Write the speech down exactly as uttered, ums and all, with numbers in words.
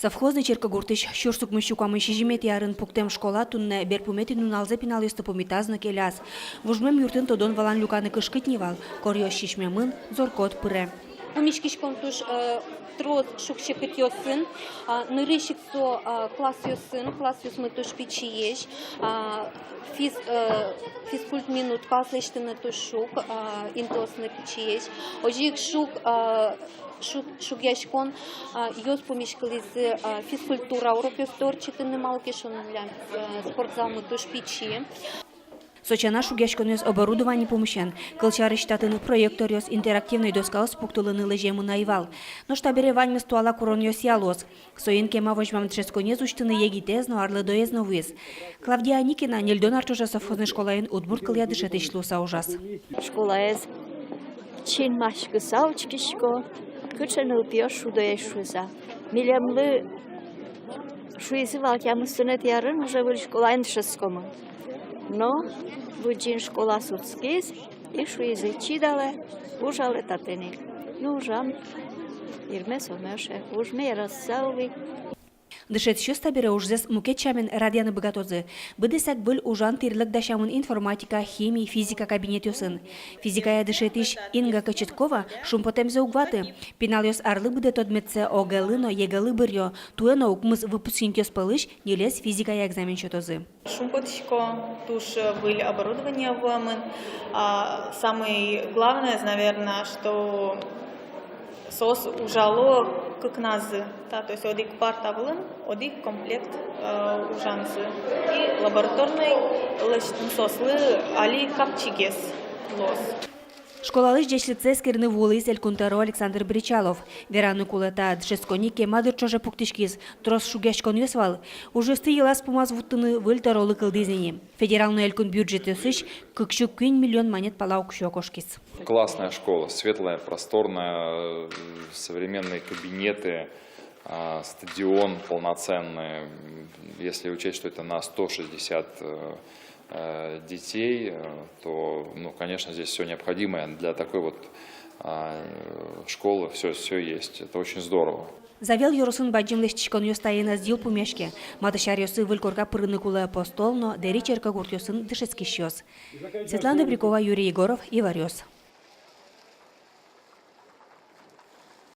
Совхозный черкогуртысь сюрс укмыссю куамын сизьыметӥ арын пуктэм школа туннэ берпуметӥ нуналзэ пиналъёсты пумитаз но келяз. Вужмем юртын тодон-валан люканы кышкыт ни вал, коръёс сисьмемын, зор-кот пыре. Пумиськиськом туж, э, трос шуг-секытъёсын, а, нырысь ик со, а, классъёсын, классъёсмы туж пичиесь, а, физ-, э, физкульт минут, класс лэсьтыны туж шуг, а, интыосмы пичиесь. Озьы ик шуг, а, шуг-, шугъяськон, а, ёс пумиськылӥзы, а, физкультура урокъёсты ортчытыны, малы ке шуоно милям, э, спортзалмы туж пичи. Со сяна шугъяськонъёс оборудовани пумысен, кылсярысь, татын проекторъёс, интерактивной доскаос пуктылыны лэземын ӧй вал. Нош табере ваньмыз туала куронъёсъя луоз. Соин кема возьмам дышетсконэз усьтыны егитэз но, арлыдоез но вуиз. Клавдия Аникина ньыльдон ар ӵоже совхозной школаын удмурт кылъя дышетӥсь луыса ужаз. Школаез синмаськыса учкисько, кыӵе нылпиос шудоесь шуыса. Милемлы шуизы вал, тямыстонэтӥ арын уже выль школаын дышетскомы. Но Выжыын школа сутскиз, и шуизы: чидалэ, ужалэ татын ик. Ну, ужам. Йырме-сӧлме оше, вужме яратыса улӥ. Дышетӥсьёс табере ужзэс мукет сямен радъяны быгатозы. Быдэсак выль ужан тӥрлык дасямын информатика, хими, физика кабинетъёсын. Физикая дышетӥсь Инга Кочеткова шумпотэмзэ уг ваты. Пиналъёс арлы быдэ тодметсэ ОГЭ-лы но ЕГЭ-лы быръё. Туэ но укмыс выпускникъёс пӧлысь ньылез физикая экзамен сётозы. Шумпотӥсько, туж выль оборудование вуэмын. А, самый главное, наверное, что соос ужало кыкназы, да, то есть одӥг парта вылын одӥг комплект, э, ужанзы. И лабораторной лэсьтон соослы али капчигес луоз. Школалэсь ӟечлыксэ эскерыны вуылӥз Элькун тӧро Александр Бречалов. Вераны кулэ, та дышетскони кема дыр ӵоже пуктӥськиз, трос шугъяськонъёс вал. Ужъёсты йылаз-пумаз вуттыны выль тӧролы кылдӥз ини. Федерал но элькун бюджетъёсысь кык сю куинь миллион манет пала уксё кошкиз. Классная школа, светлая, просторная, э, современные кабинеты, а, стадион полноценный. М, если учесть, что это на сто шестьдесят, э, э, детей, э, то, ну, конечно, здесь всё необходимое для такой вот, а, э, школы, всё, всё есть. Это очень здорово. Завьял ёросын бадӟым лэсьтӥськонъёс таин ӧз йылпумъяське. Матысь аръёсы выль корка пырыны кулэ Апостол но Дэри черкогуртъёсын дышетскисьёс. Светлана Добрякова, Юрий Егоров, Иворъёс.